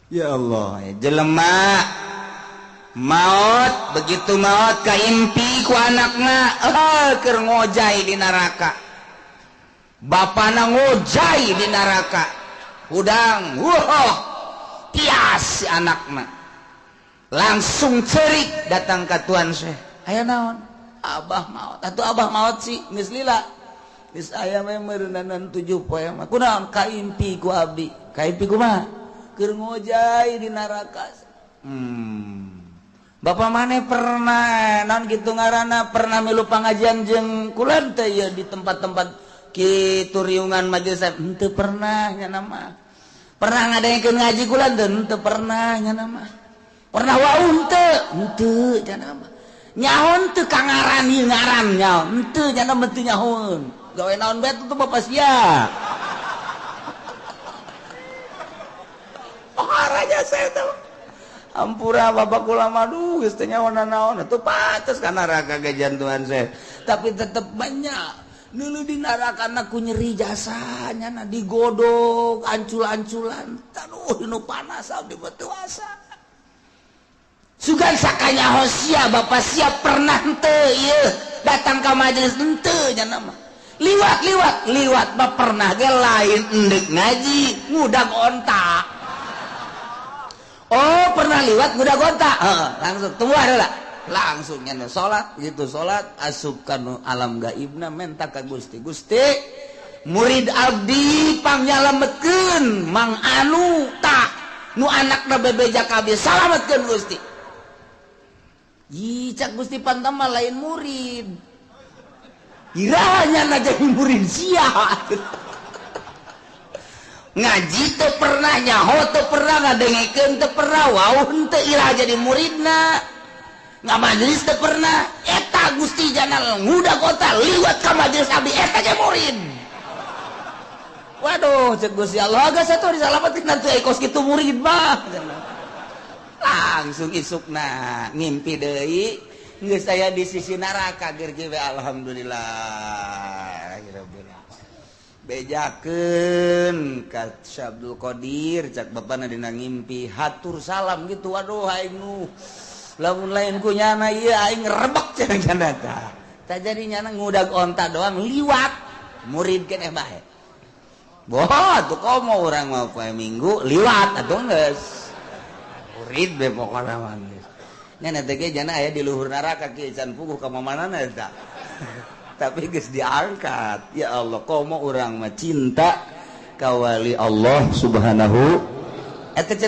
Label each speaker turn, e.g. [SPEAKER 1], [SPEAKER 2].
[SPEAKER 1] Ya Allah, jelema maut, begitu maut kaimpi ku anakna, keur ngojay di neraka. Bapana ngojay di neraka. Hudang, wah, tias si anakna. Langsung cerik datang ke Tuan Syekh. Aya naon? Abah maut. Atuh abah maut sih, geus lila. Geus aya we meureunanan 7 poe mah. Kunaon kaimpi ku abdi? Kaimpi kumaha? Keur ngojay di neraka. Bapak maneh pernah naon gitu ngaranna, pernah milu pangajian jeung kula teh ya di tempat-tempat kitu riungan majelis? Henteu pernah nya mah. Pernah ngadengekeun ngaji kula teh? Henteu pernah nya mah. Pernah wau henteu? Henteu nya mah. Nyaho teu ka ngaran ieu ngaran nyaho? Henteu nya mah, teu nyahoeun. Gawe naon bae tuh bapak sia? Pengarahnya saya tuh. Ampura bapak kula mah, duh, geus teu nyaho naon atuh, pantes ka neraka ge jantuhan saya. Tapi tetep banyak dulu di neraka ku nyeri jasanya na digodok ancul-anculan. Aduh, nu panas abdi mah teu asa. Sugan sakanyaho sia, bapak sia pernah henteu ieu datang ka majelis? Henteu nya mah. Liwat liwat liwat mah pernah ge, lain endek ngaji, ngudag onta. Oh, pernah liwat ngudag onta. Heeh, langsung tunggu lah, langsung nya salat gitu, salat asup kanu alam gaibna, menta ka Gusti, Gusti, murid abdi pangnyalametkeun Mang Anu tah, nu anakna bebeja ka abdi, salametkeun Gusti. Ih, cak Gusti, pantama lain murid. Irahnya na jadi murid sia? Ngaji teu pernah, nyaho teu pernah, ngadengekeun teu pernah, wau henteu, iraha jadi muridna? Nggak majelis teu pernah. Eta Gusti jana ngudag onta liwat ka majelis abdi, eta ge murid. Waduh, cek Gusti Allah, geus atuh disalametkeun atuh kos kitu murid mah. Langsung isukna ngimpi deui, geus aya di sisi neraka ger we. Alhamdulillah, bejakeun ka Syekh Abdul Qadir, cak bapana dina ngimpi hatur salam gitu. Waduh, aing nu lamun lain ku nyana ieu aing rebek cenah nyana. Tah, tah, jadi nyana ngudag onta doang liwat, murid keneh bae. Boh, tuh komo urang mah poe Minggu liwat atuh geus murid be pokona mah geus. Nya teh ge jana aya di luhur neraka kieu, can puguh ka mamanana eta. Tapi geus diangkat. Ya Allah, komo urang mah cinta ka wali Allah Subhanahu eta cenah.